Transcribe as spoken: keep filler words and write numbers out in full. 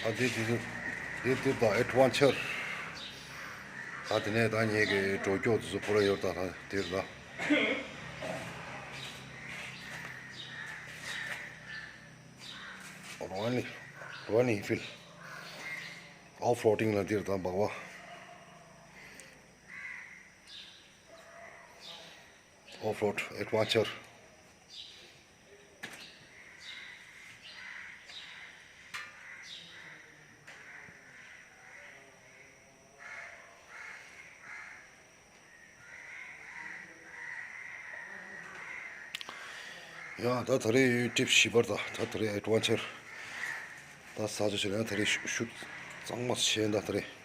ཨ་དེ་དེ་དེ་དེ་དེ་དང་ཨེ་ཌི་ཝེན་ཅར། ཨ་དེ་ནས་ད་ངེད་ཀྱི་འགྲོ་མགྱོགས་དེ་ཚོ་ཕུ་ར་ཡོད་ད་ད་དེར་ད། རོ་ཡལ་རོ་ཡལ་ཨེན་ཕིལ་ཨོཕ་རོ་ཌིང་ལ་དེར་ད་འབག་བ། ཨོཕ་རོཌ་ཨེ་ཌི་ཝེན་ཅར། ཡ་ད་ད་རེས་ཊིབ་བཞི་པར་ད་ད་ད་རེས་ཨེ་ཌི་ཝེན་ཅར། ད་ས་ཆ་ཞིག་ལ་ཡང་ད་རེས་ཤུ་ཤུ་གཙང་མ་བྱས་ད་ད་རེས།